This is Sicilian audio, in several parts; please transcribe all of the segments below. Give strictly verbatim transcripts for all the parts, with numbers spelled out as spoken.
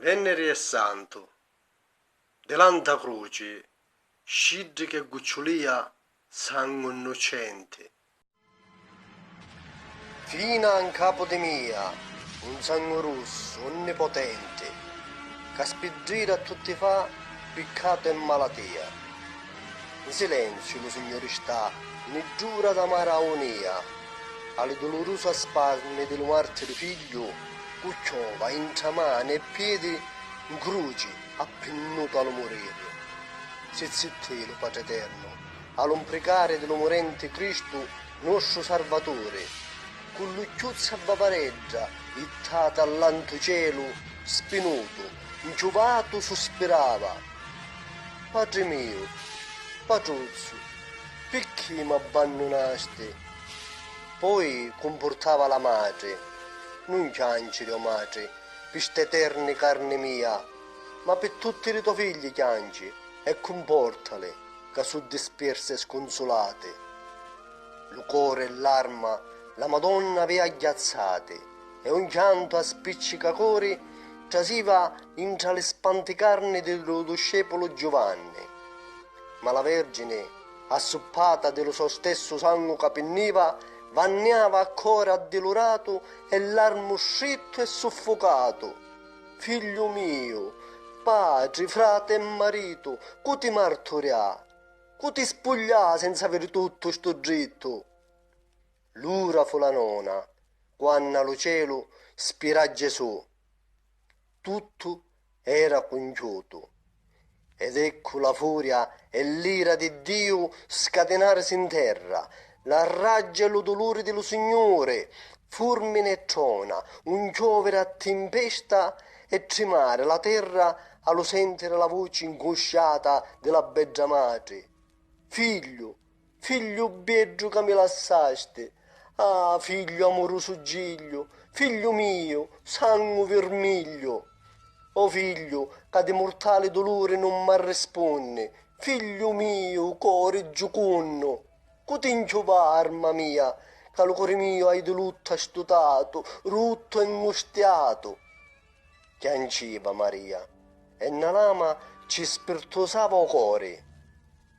Venniri e Santu. Di la nta cruci, sciddrica e gucciulìa sangu nnuccenti. Fina 'n capu di mia, un sangu russu, onnipotenti, ca spiddrira a tutti fa piccatu e malatìa. In silenziu lu Signuri sta, nni ddura d'amara aunìa, a li dulurusa spanni di lu martiri figliu, cu chiova intra mani e piedi, 'n cruci, appinnutu a lu muriri. Si zittì lu Patri Eternu, a lu mpricari di lu murenti Cristu nostru Sarvaturi, cu l'ucchiuzzi a vavaredda, ittati a l'antu celu, spinutu, 'nchiuvatu, suspirava: Patri miu, Patruzzu, picchì m'abbannunasti? Poi cumpurtava la matri: Nun chianciri, o matri, pi st'eterni carni mia, ma pi tutti li to figli chianci e cumportali, ca su dispiersi e scunsulati. Lu cori e l'arma la Madonna avìa agghiazzati, e un chiantu a spiccicacori trasiva intra li spanticarni di lu discepulu Giuvanni. Ma la Vergini, assuppata di lu so stessu sangu ca pinniva, vanniava a cori addiluratu e l'armu strittu e suffucatu: Figliu miu, patri, frati e maritu, cu ti marturià, cu ti spuglià senza aviri tuttu stu drittu? L'ura fu la nona, quannu a lu celu spirà Gesù. Tuttu era cunchiutu. Ed eccu la furia e l'ira di Diu scatinarisi 'n terra, la raggia e lu duluri di lu Signuri, furmini e trona, un chioviri a timpesta e trimari la terra a lu sentiri la vuci 'ncusciata di la bedda matri: Figliu, figliu beddu ca mi lassasti, ah, figliu amurusu gigliu, figliu miu, sangu virmigliu. O figliu, ca di murtali duluri nun m'arrispunni, figliu miu, cori giucunnu, cu ti 'nchiuvà, arma mia, ca lu cori miu hai di luttu astutatu, ruttu e 'ngustiatu. Chianciva Maria, e na lama ci spirtusava o cori.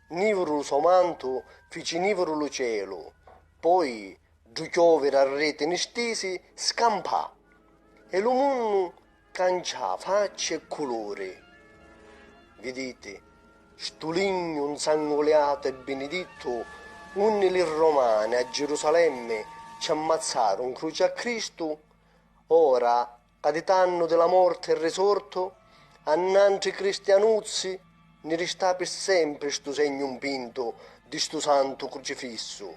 Nivuru lu so mantu fici nivuru lu celu, poi ddu chioviri a reti nistisi scampà, e lu munnu cancià facci e culuri. Viditi, stu lignu nsanguliatu e binidittu, unni li Romani a Girusalemmi ci ammazzaru 'n cruci a Cristu, ora ca di tannu di la morti è risortu, a nantri cristianuzzi nni ristà pi sempri stu segnu mpintu di stu santu crucifissu,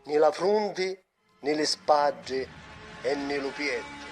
nni la frunti, nni li spaddi e nni lu piettu.